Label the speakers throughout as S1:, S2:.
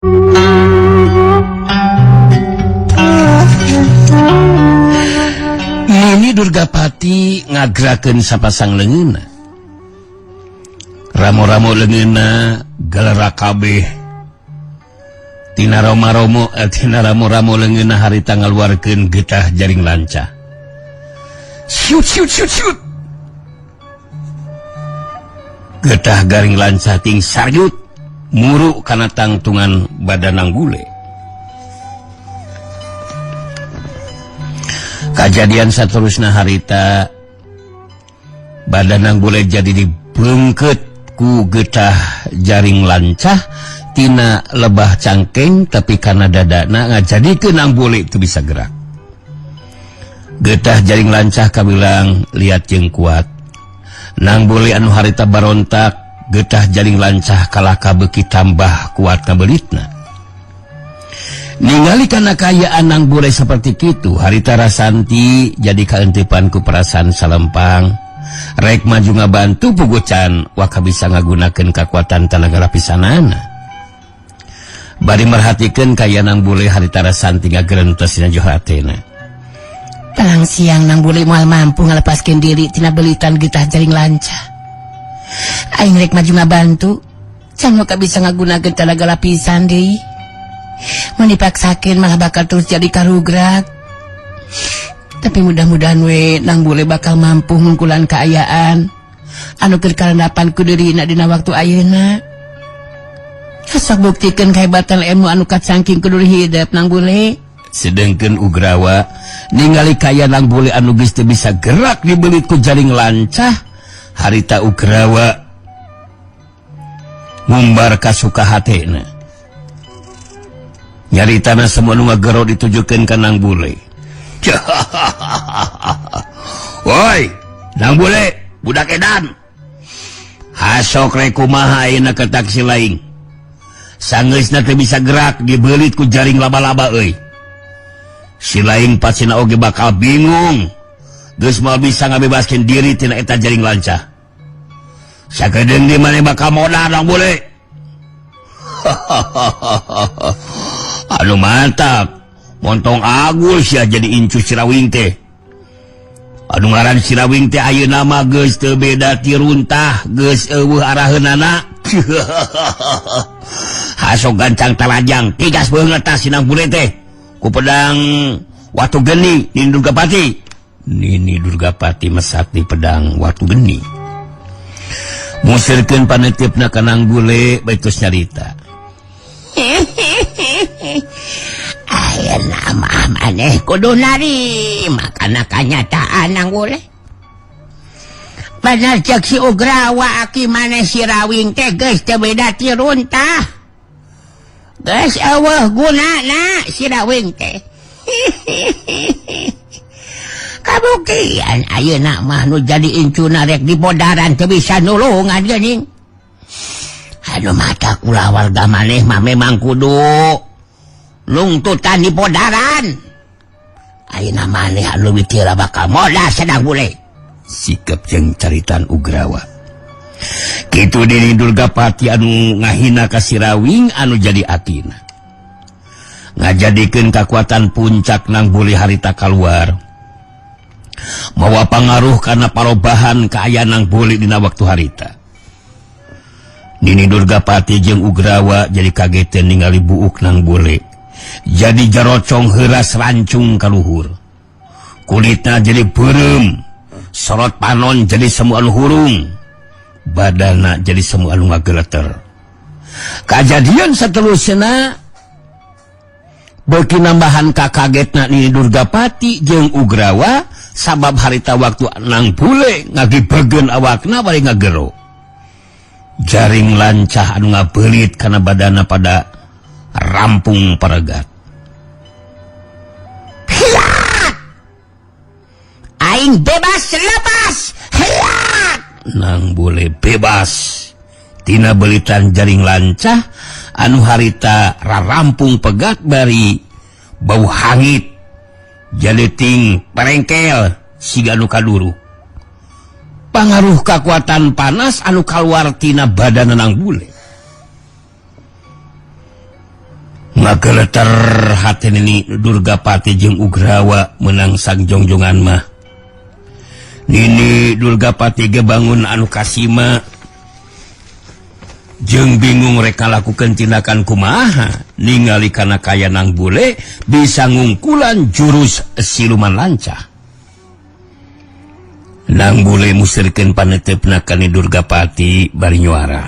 S1: Nini Durgapati ngagrakeun sapasang leungeunna. Ramo-ramo leungeunna galera kabeh. Tina roma-romo tina ramo-ramo leungeunna harita ngaluarkeun getah jaring lancah. Siut siut siut siut. Getah garing lancah ting sarjut muru kana tangtungan badanang bule. Kajadian saterusna harita badanang bule jadi dibengket ku getah jaring lancah tina lebah cangkeng, tapi karena dadana ngajadikeun nang bule itu bisa gerak. Getah jaring lancah kabilang liat jeung kuat. Nang bule anu harita barontak getah jaring lancah kalah kabeuki tambah kuat kabelitna. Ningali kana kaayaan nang bule seperti kitu, harita Rasanti jadi kaentepan ku perasaan salempang. Rek maju ngabantu pugucan waka bisa ngagunakeun kakuatan tanaga lapisanana. Bari merhatikeun kaayaan nang bule harita Rasanti ngagerentes dina jero hatena.
S2: Palang siang nang bule moal mampu ngalepaskeun diri tina belitan getah jaring lancah. Aing rek maju ngabantu, can waka bisa ngagunakeun tanaga lapisan deui. Mun dipaksakeun malah bakal terus jadi karugrak. Tapi mudah-mudahan we nang bule bakal mampu ngungkulan kaayaan anu keur karandapan ku dirina dina waktu ayeuna. Sok buktikeun kehebatan ilmu anu kacangking ku duri hidep nang bule.
S1: Sedengkeun Ugrawa ningali kaayaan nang bule anu geus teu bisa gerak dibelit ku jaring lancah, harita Ugrawa ngumbar kasuka hatena. Nyaritana semua nu ngagero ditujukeun ka nang bule. Woi, nang bule, budak edan. Hasok rek kumaha ayeuna ke taksi lain. Sangeusna teu bisa gerak dibelit ku jaring laba-laba euy. Si lain pasina oge bakal bingung. Geus moal bisa ngabebaskeun diri tina eta jaring lancah. Sakedeung di maneh bakal modal nang bule. Aduh mantap. Montong agul sia jadi incu Sirawing teh. Aduh ngaran Sirawing teh ayeuna mah geus teu beda ti runtah, geus eueuh araheunana. Hasok gancang talajang, tigas beungeut tah sinang bule teh. Ku pedang watu geni Nini Durgapati. Nini Durgapati mesat di pedang watu geni. Musirkeun panitipna ka nang bule baitus nyarita.
S2: Ayeuna mah maneh kudu narima kana kanyataan nang bule. Bener cek si Ugrawa aki maneh Sirawing teh geus teu beda ti runtah. Geus eueuh gunana Sirawing teh. Kabuktian ayeuna mah nu jadi incuna rek dibodaran teu bisa nulungan geuning. Aduh mata kulawarga maneh mah memang kudu nungtutan dibodaran. Ayeuna maneh anu leuwih teu bakal modal sedang bule.
S1: Sikap jeung caritan Ugrawa. Kitu Nini Durgapati anu ngahina ka Sirawing anu jadi akina. Ngajadikeun kakuatan puncak nang bule harita kaluar. Mawa pangaruh kana parobahan kaayaan nang bule dina waktu harita. Nini Durgapati jeung Ugrawa jadi kageteun ningali buuk nang bule. Jadi jarocong heuras rancung kaluhur. Kulitna jadi beureum, sorot panon jadi semu anu hurung, badana jadi semu anu ngageleter. Kajadian saterusna beuki nambahan kakagetna Nini Durgapati jeung Ugrawa sabab harita waktu nang bule ngagibegeun awakna bari ngagero. Jaring lancah anu ngabelit kana badana pada rampung paregat.
S2: Hiat! Aing bebas lepas. Hiat!
S1: Nang bule bebas tina belitan jaring lancah anu harita rarampung pegat bari bau hangit jadi ting perengkel siga nu kaduru. Pangaruh kakuatan panas anu kaluar tina badan nang bule. Ngageleter hati Nini Durgapati jeung Ugrawa menang sang jongjongan mah. Nini Durgapati ge bangun anu kasima jeung bingung reka lakukan tindakan kumaha ningali kana kaya nang bule bisa ngungkulan jurus siluman lancah. Nang bule musirkeun paneuteup ka Nini Durgapati bari nyuara.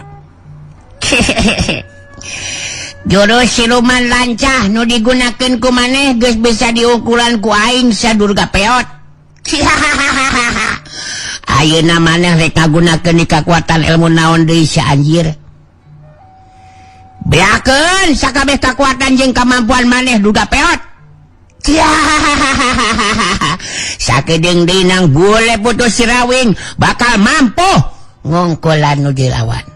S2: Jurus siluman lancah nu digunakeun ku maneh geus bisa diungkulan ku aing sia Durga Peot. Ayeuna maneh rek ngagunakeun di kakuatan ilmu naon deui sia anjir. Beakeun sakabeh kakuatan jeung kamampuan maneh Durga Peot. Sakedeung deui nang bule putus sirawing bakal mampu ngungkulan nu dilawan.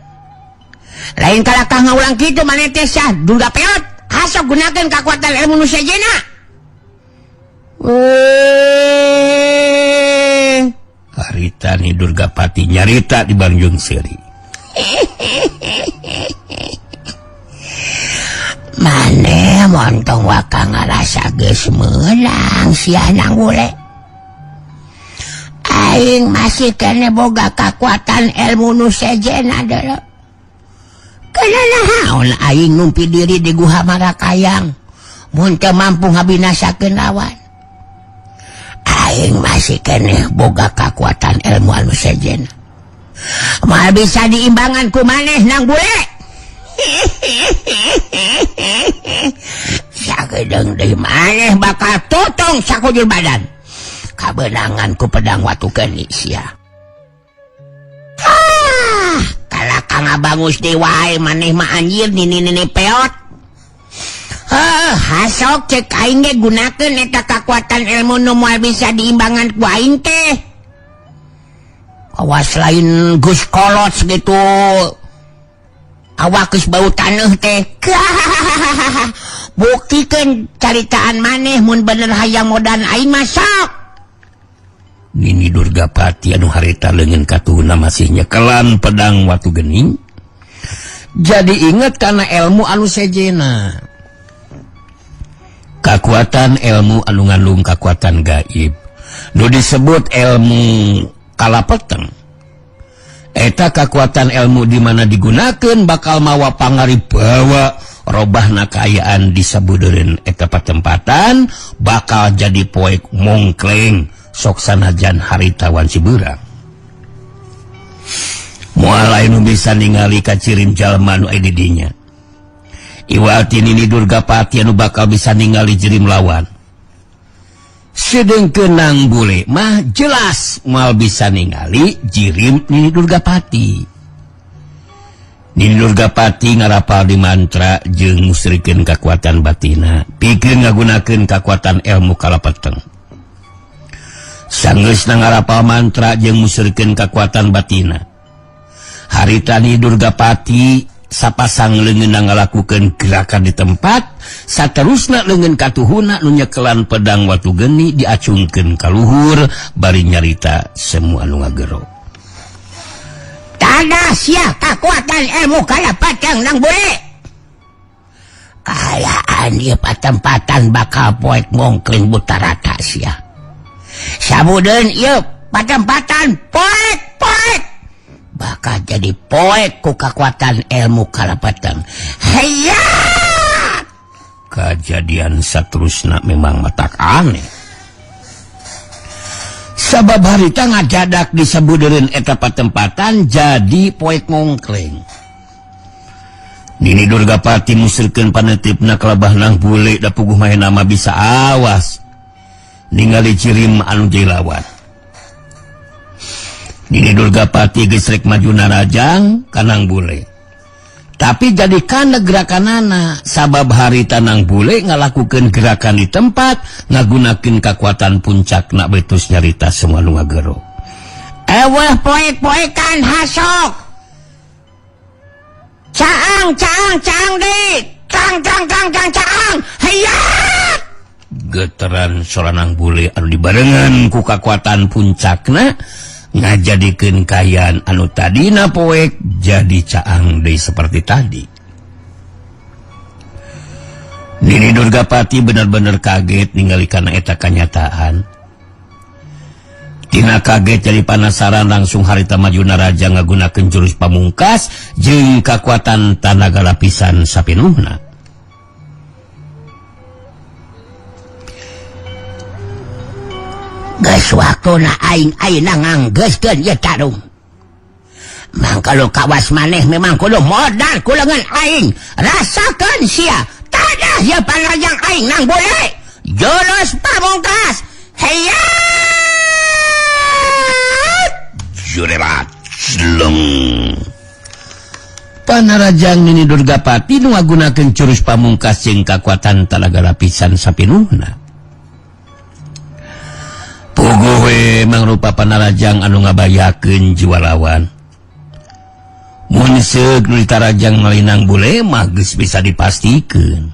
S2: Lain kalakah ngaulang kitu maneh teh sia Durga Peot. Hasok gunakeun kakuatan ilmu nu sejenna.
S1: Harita Ni Durgapati nyarita di Bangjung Seri.
S2: Maneh montong waka ngarasa geus meunang sia nang bule. Aing masih kene boga kakuatan ilmu nu sejenna deuleu. Kana naon aing numpi diri di Guha Marakayang mun teu mampu ngabinasakeun lawan. Aing masih keneh boga kakuatan ilmu anu sejen. Moal bisa diimbangan ku maneh nang bule. Sagedeung deui maneh bakal tutung sakujur badan. Kabeunangan ku pedang watu geni sia. Ah, kalah kang abangus deui wae maneh mah anjir nini-nini peot. Hasok cek aing ge gunakeun eta kakuatan ilmu nu moal bisa diimbangan ku aing teh. Awas lain geus kolot gitu. Awak geus bau taneuh teh. Buktikeun caritaan maneh mun bener hayang modan aing mah sok.
S1: Nini Durgapati anu harita leungeun katuhuna masih nyekelan pedang watu gening. Jadi inget kana ilmu anu sejena. Kakuatan ilmu anu ngandung kakuatan gaib. Nu disebut ilmu kalapeteng. Eta kakuatan ilmu di mana digunakeun bakal mawa pangaribawa robahna kaayaan di sabudeureun eta patempatan bakal jadi poek mongkleng sok sanajan harita wanci beurang. Moal lain nu bisa ningali kacirin jalma nu aya di dinya. Iwati Nini Durgapati anu bakal bisa ningali jirim lawan. Sedengkeun nang bule mah jelas moal bisa ningali jirim Nini Durgapati. Nini Durgapati ngarapal di mantra jeung musrikeun kakuatan batina, pikeun ngagunakeun kakuatan ilmu kalapeteng. Sanggeusna ngarapal mantra jeung musrikeun kakuatan batina. Harita Nini Durgapati sapasang leungeunna ngalakukeun gerakan di tempat, saterusna leungeun katuhuna nu nyekelan pedang watu geni diacungkeun ka luhur bari nyarita semua nu ngagero.
S2: Tada sia kakuatan ilmu kalapateng nang bule. Kaayaan ieu patempatan bakal poek mongkling buta rata sia. Sabudeun ieu patempatan poek-poek bakal jadi poek ku kakuatan ilmu kalapateng. Heya!
S1: Kajadian saterusna memang matak aneh. Sabab harita ngajadak di sabudereun eta patempatan jadi poek ngongkleng. Nini Durgapati musirkeun panetipna kalabah nang bule da puguh maena mah bisa awas ningali cirim anu dilawan. Nini Durgapati geus rek maju narajang kanang bule. Tapi jadi kana gerakanana sabab harita nang bule ngalakukeun gerakan di tempat ngagunakeun kakuatan puncak nak betus nyarita semua nu ngagero.
S2: Eweh poek-poekan hasok. Caang caang caang deui. Cang cang cang cang caang. Hayya!
S1: Geteran soranang bule anu dibarengan ku kakuatan puncakna ngajadikeun kaayaan anu tadina poek jadi caang deui seperti tadi. Nini Durgapati bener-bener kaget ningali kana eta kanyataan. Tina kaget jadi panasaran langsung harita maju naraja ngagunakeun jurus pamungkas jeung kakuatan tanaga lapisan sapinuhna.
S3: Geus waktuna aing ayeuna nganggeuskeun ieu tarung. Mangka lu kawas maneh memang kudu modal ku leungeun aing. Rasakeun sia. Tadah ieu panarajang aing nang bule. Jurus pamungkas. Heya!
S1: Jurerat leng. Panarajang Nini Durgapati nu ngagunakeun jurus pamungkas jeung kakuatan talaga lapisan sapinuhna. Puguh we mangrupa panarajang anu ngabayakeun jiwa lawan. Mun seuk nu ditarajang malinang bule mah geus bisa dipastikeun.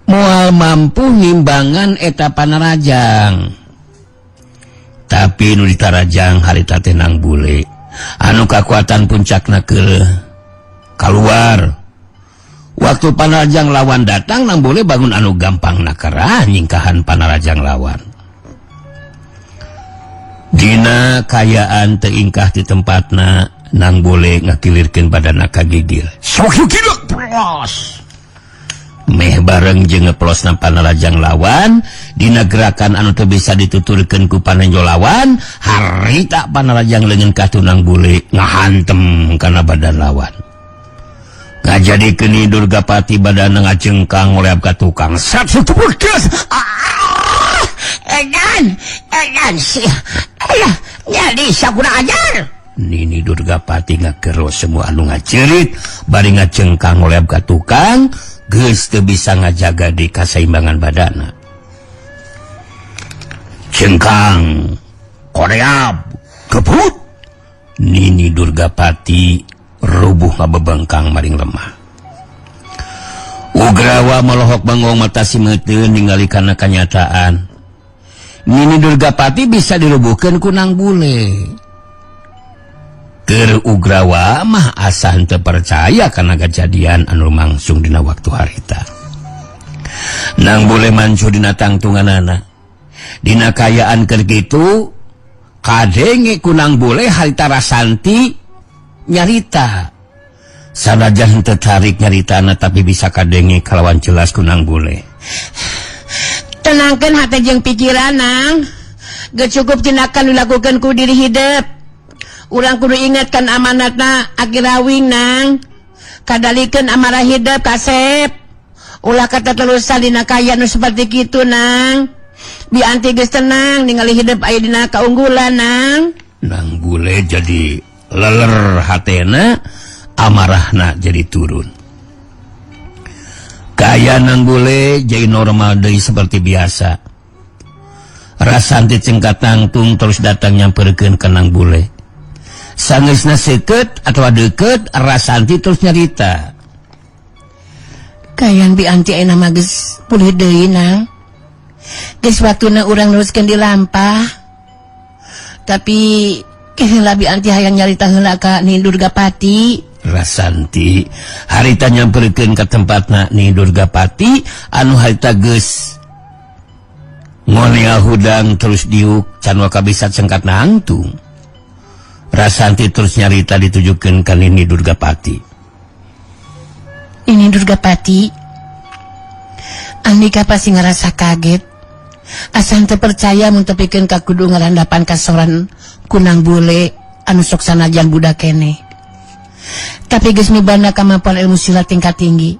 S1: Moal mampu ngimbangan eta panarajang. Tapi nu ditarajang harita teh nang bule anu kakuatan puncakna keuleuh kaluar. Waktu panarajang lawan datang nang bule bangun anu gampang nakerah nyingkahan panarajang lawan. Dina kayaan teu ingkah di tempatna nang bule ngakilirkeun badanna kagigil. Sok gila plos. Meh bareng jeung ngeplosna panarajang lawan dina gerakan anu teu bisa dituturkeun ku panenjo lawan harita panarajang leungeun katunang bule ngahantem kana badan lawan. Ngajadikeun Nini Durgapati badanna ngacengkang ngoleab ka tukang. Satu pedes.
S3: Ah, edan, edan sia. Alah, jadi sakurang ajar.
S1: Nini Durgapati ngakero semua anu ngacerit bari ngacengkang ngoleab ka tukang. Geus teu bisa ngajaga di kasaimbangan badana. Cengkang, koreab, kebut. Nini Durgapati rubuh ngabebengkang maring lemah. Ugrawa melohok bangong mata simeuteun ningali kana kanyataan. Nini Durgapati bisa dirubuhkeun ku nang bule. Keur Ugrawa mah asa henteu percaya kana kajadian anu langsung dina waktu harita. Nang bule mancu dina tangtunganana. Dina kayaan keur kitu kadenge ku nang bule harita Rasanti nyarita. Sanajan henteu tarik nyaritana tapi bisa kadenge kalawan jelas ku nang bule.
S2: Tenangkeun hate jeung pikiran nang. Geus cukup tindakan dilakukeun ku diri hidup. Urang kudu ingatkan amanatna akirawing nang. Kadalikeun amarah hidup kasep. Ulah kata terusan dina kaya nu seperti kitu nang. Bianti geus tenang ningali hidup aya dina kaunggulan nang.
S1: Nang bule jadi leler hatena, amarahna jadi turun. Kaya nang bule jadi normal deui seperti biasa. Rasanti cengkat tangtung terus datang nyamperkeun ka nang bule. Sangeusna seukeut atawa deukeut Rasanti terus nyarita.
S2: Kayan Bianti ayeuna mah geus pulih deui nang. Geus waktuna urang neruskeun dilampah. Tapi keheula Bianti hayang nyarita heula ka Nini Durgapati.
S1: Rasanti harita nyamperkeun ka tempatna Nini Durgapati anu harita geus ngonea hudang terus diuk can waka bisa cengkat nangtung. Rasanti terus nyarita ditujukeun ka Nini Durgapati.
S2: Nini Durgapati, Andika pasti ngerasa kaget. Asa henteu percaya mun tepikeun ka kudu ngarandapan kasoran kunang bule anu sok sanajan budak keneh. Tapi geus mibanda kemampuan ilmu silat tingkat tinggi.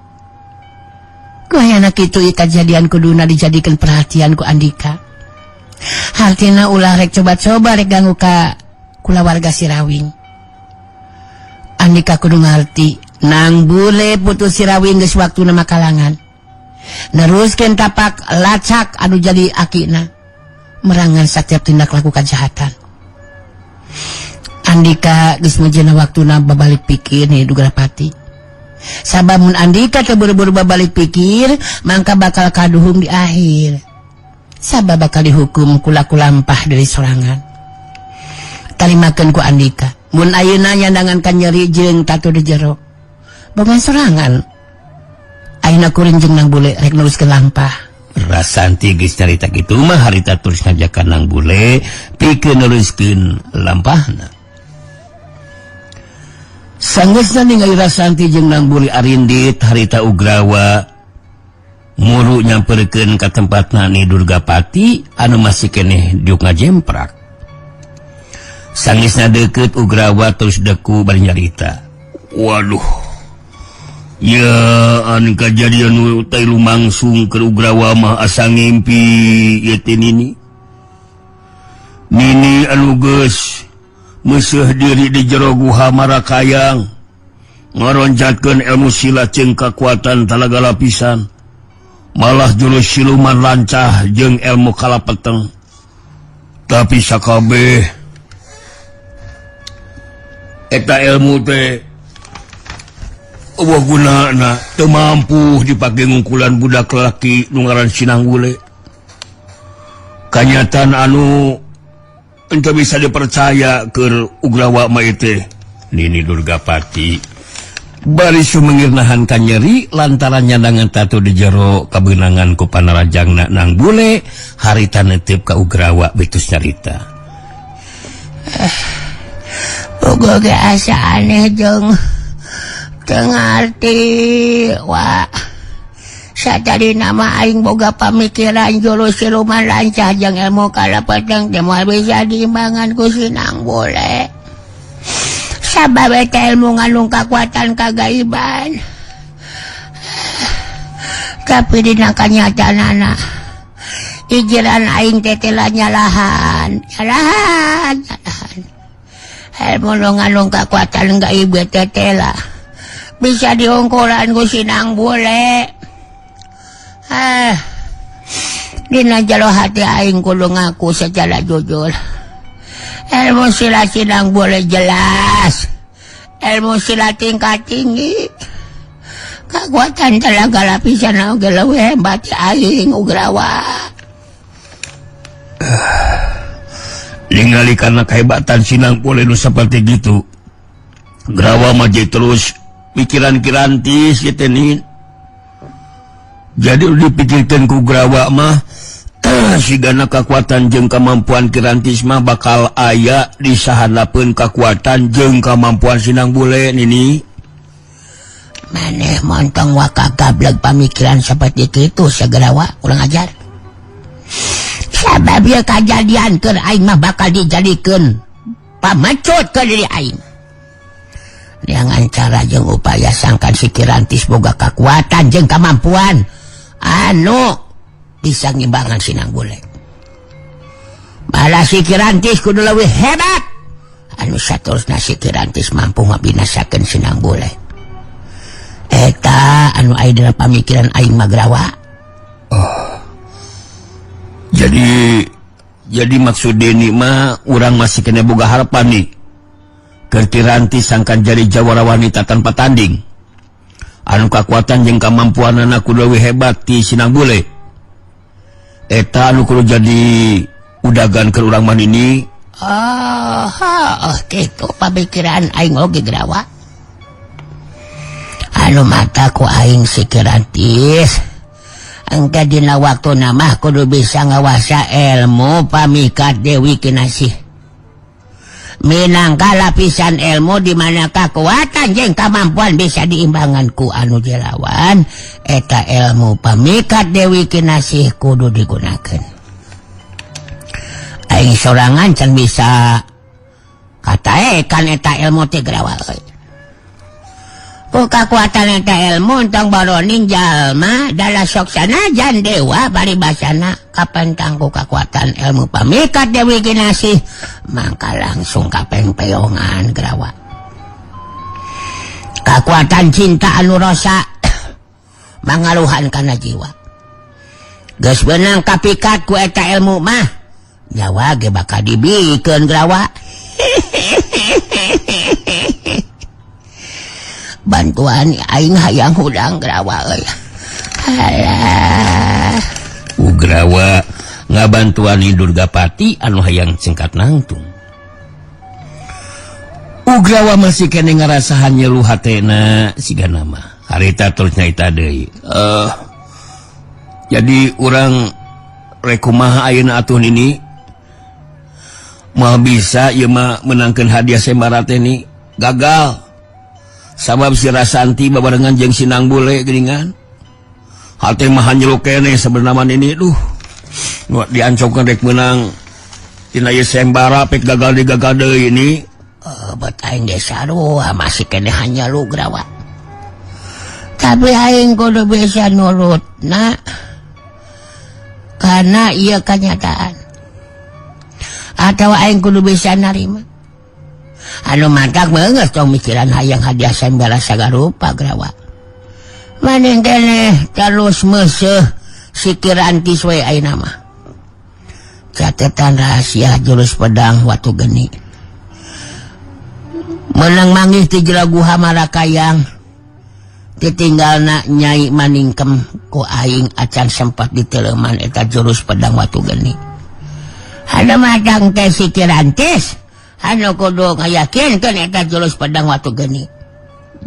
S2: Ku hayana kitu ieu kajadian kuduna dijadikeun perhatian ku Andika. Hartina ulah rek coba-coba rek ganggu ka kulawarga Sirawing. Andika kudu ngarti nang bule putus Sirawing geus waktuna makalangan. Neruskeun tapak lacak anu jadi akina merangan setiap tindak laku kejahatan. Andika geus mejena waktuna babalik pikir nih Durgapati. Sabab mun Andika teu buru-buru babalik pikir, mangka bakal kaduhung di akhir. Sabab bakal dihukum kulaku lampah dari sorangan. Tarimakeun ku Andika. Mun ayeuna nyandangan ka nyeri jeung tatu di jero. Boga sorangan. Ayeuna kuring jeung Nang Bule rek neruskeun lampah.
S1: Rasanti geus carita kitu mah harita terus ngajakan Nang Bule pikeun neruskeun lampahna. Sanggeusna ningali Rasanti jeung Nang Bule arindit harita Ugrawa muru nyamperkeun ka tempatna Nini Durgapati anu masih keneh diuk ngajemprak. Sanggeusna deukeut Ugrawa terus deku bari nyarita. Waduh. Ya an kajadian nu teh lumangsung keur Ugrawa mah asa ngimpi ieu teh Nini. Nini anu geus meuseuh diri di jero guha Marakayang ngaroncatkeun ilmu silat jeung kakuatan talaga lapisan. Malah jurus siluman lancah jeung ilmu kalapeteng. Tapi sakabeh eta ilmu teh eueuh gunana, teu mampu dipake ngungkulan budak laki nu ngaran Sinang Bule. Kanyataan anu henteu bisa dipercaya keur Ugrawa mah teh. Nini Durgapati bari sumengir nahan kanyeri lantaran nyandangan tatu di jero kabeunangan ku panarajangna Nang Bule harita netep ka Ugrawa betus nyarita.
S3: Boga ge asa aneh jeung teu ngarti wa. Satadi nama aing boga pamikiran jurus siluman lancah jeung ilmu kalapeteng teh moal bisa diimbangan ku Sinang Bule. Sabab eta ilmu ngandung kakuatan kagaiban. Tapi dina kanyataanana ijiran aing teh teh nyalahan, nyalahan, nyalahan. Ilmu nu ngandung kakuatan gaib teh teh lah bisa diungkulan ku Sinang Bule. Ah, dina jero hati aing kudu ngaku secara jujur. Ilmu silat Sinang Bule jelas. Ilmu silat tingkat tinggi. Kekuatan tenaga lapisan oge leuwih hebat ti aing Ugrawa.
S1: Ningali karena kehebatan Sinang Bule nu seperti gitu. Grawa mah jadi terus pikiran kirantis gitu nih. Jadi dipikirkan ku Grawa mah sigana kekuatan jeung kemampuan Kirantis mah bakal aya di sahanapeun kekuatan jeung kemampuan Sinang Bule nini.
S3: Maneh montong waka gableg pamikiran seperti itu segera wa kurang ajar. Sabab ieu kajadian keur aing mah bakal dijadikeun pamecut ke diri aing. Dengan cara jeung upaya sangkan si Kirantis boga kekuatan jeung kemampuan anu bisa ngimbangan Sinang Bule. Malah si Kirantis kudu leuwih hebat. Anu saterusna si Kirantis mampu ngabinasakeun Sinang Bule. Eta anu aya dina pamikiran aing mah Grawa.
S1: Oh. Jadi maksud Deni mah urang masih kena boga harapan nih. Keur Kirantis sangkan jadi jawara wanita tanpa tanding. Anu kakuatan jeung kemampuanana kudu leuwih hebat ti Sinang Bule. Eta anu kudu jadi udagan keur urang mah nini.
S3: Oh, oh, kitu pamikiran aing oge Grawa. Anu mata ku aing si Kirantis. Engke dina waktuna mah kudu bisa ngawasa ilmu pamikat Dewi Kinasih. Minangka lapisan ilmu di mana kekuatan jeung kemampuan bisa diimbangan ku anu dilawan, eta ilmu pamikat Dewi Kinasih kudu digunakeun. Aing sorangan can bisa kataekan eta ilmu teh Grawa euy. Ku kakuatan eta ilmu tong baroning jalma dalah sok sanajan dewa paribasana kapentang ku kakuatan ilmu pamikat Dewi Kinasih mangka langsung kapengpeyongan Grawa. Kakuatan cinta anu rasa mangaruhan kana jiwa. Geus beunang kapikat ku eta ilmu mah nyawa ge bakal dibikeun Grawa. Bantuan aing hayang hudang Grawa euy. Alah.
S1: Ugrawa ngabantuan Durgapati anu hayang cengkat nangtung. Ugrawa masih kene ngarasahan nyelu hatena siga nama. Harita terus nyaita deui. Jadi urang rek kumaha ayeuna atuh, Nini? Moal bisa ieu mah menangkeun hadiah sayembara teh, ni, gagal. Sabab si Rasanti babarengan jeung Sinang Bule geuningan. Hate mah hanjlok keneh sebenarnya ini, duh. Nu diancokkeun rek menang tina ieu sayembara pek gagal digagal deui ini.
S3: Buat aing ge sarua, masih keneh hanya lu Grawa. Tapi aing kudu bisa nurut nah, karena iya kenyataan atau aing kudu bisa narima. Anu matak banget tong mikiran hayang hadiah sayembara sagarupa, Grawa. Maneh keneh terus meuseuh si Kirantis we. Ayeuna mah catatan rahasia jurus pedang Watu Geni menang manggih ti jero guha Marakayang ditinggalna Nyai Maningkem ku aing acan sempat diteleman eta jurus pedang Watu Geni. Anu matang teh si Kirantis anu kudu ngayakinkeun eta jurus pedang Watu Geni.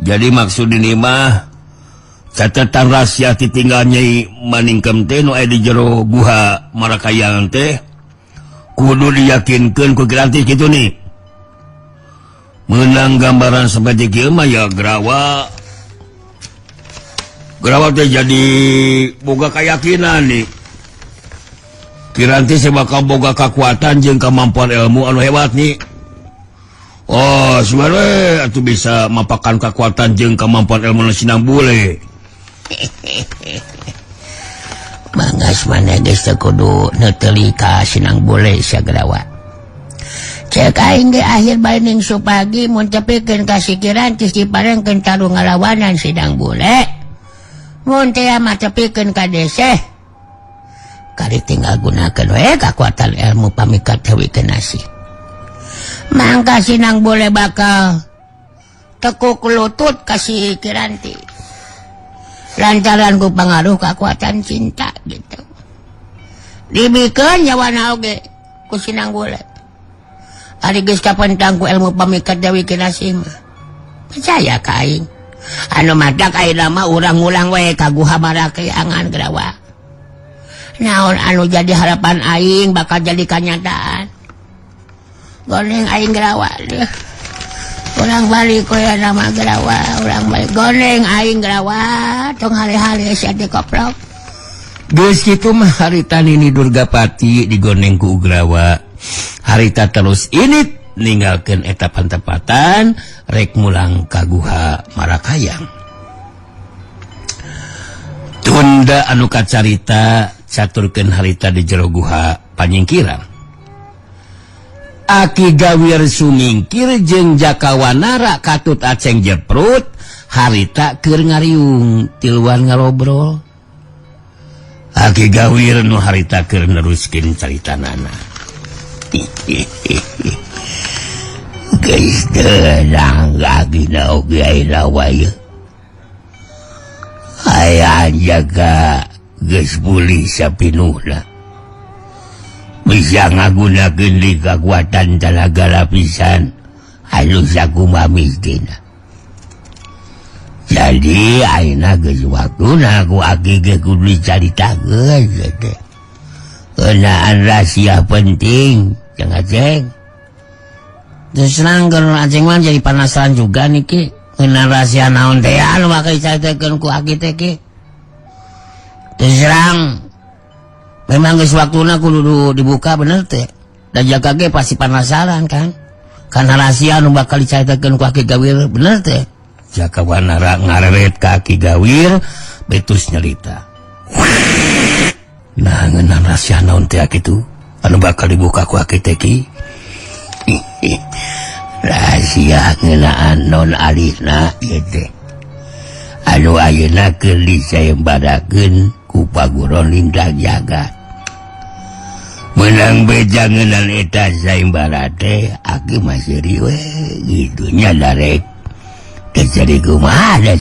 S1: Jadi maksud ini mah catatan rahasia ditinggal Nyai Maningkem teh nu aya di jero guha Marakayang teh kudu diyakinkeun ku Kirantis gitu nih. Menang gambaran seperti kieu mah ya Grawa. Grawa teh jadi boga keyakinan nih. Kirantis bakal boga kekuatan jeung kemampuan ilmu anu hebat nih. Oh, sebenarnya atuh bisa mapakan kekuatan jeung kemampuan ilmu nu Sinang Bule.
S3: Manggas maneh geus teu kudu neuteli ka Sinang Bule sia, Grawa. Cek aing ge akhir baining supagi mun tepikeun ka si Kirantis diparengkeun tarung ngalawanan Sinang Bule. Mun teh mah tepikeun ka deseh. Kali tinggal gunakeun we kekuatan ilmu pamikat Dewi Kinasih. Mangka Sinang Bule bakal tekuk lutut ka si Kiranti. Lantaran ku pengaruh kekuatan cinta gitu. Dibikeun nyawana oge ku Sinang Bule. Ari geus kapentang ku ilmu pamikat Dewi Kinasih mah. Percaya ka aing. Anu matak ayeuna mah urang ngulang we ka guha Marakayangan, Grawa. Naon anu jadi harapan aing bakal jadi kenyataan. Goneng aing, Grawa deh. Urang balik we nama, Grawa, urang balik. Goneng aing, Grawa, tong hale-hale sia teh koplok.
S1: Geus kitu mah harita Nini Durgapati digoneng ku Ugrawa. Harita terus ini ninggalkeun eta pantepatan rek mulang ka guha Marakayang. Tunda anu kacarita caturkeun harita di jero guha panyingkiran. Aki Gawir sumingkir jeung Jakawanara katut Aceng Jeprut harita keur ngariung tiluan ngalobrol. Aki Gawir nu harita keur neruskeun caritanana.
S3: Geus tenang lagi na oge ayeuna wae. Aya jaga geus pulih sapinuhna. Bisa ngagunakeun di kekuatan tenaga lapisan anu sakumaha mistina. Jadi ayeuna geus waktuna ku aki ge kudu dicaritakeun teh. Ngeunaan rahasia penting, Ceng Aceng.
S2: Terus terang kalau Aceng mah jadi penasaran juga nih, Ki. Ngeunaan rahasia naon teh anu bakal dicaritakeun ku aki teh, Ki? Terus terang memang geus waktuna kudu dibuka, bener teh. Dan Jaka ge pasti penasaran kan. Karena rahasia anu bakal dicaritakeun ku Aki Gawir, bener teh.
S1: Jaka Wanara ngareret ka Aki Gawir betus nyerita. Nah, ngeunaan rahasia naon teh kitu anu bakal dibuka ku Aki teh, Ki?
S3: Rahasia ngeunaan non alihna ieu teh. Anu ayeuna keur disayembarakeun ku Paguron Lintang Jagat. Menang beja ngeunaan eta sayembara teh aki masih riwe gitu nya darek. Terjadi kumaha.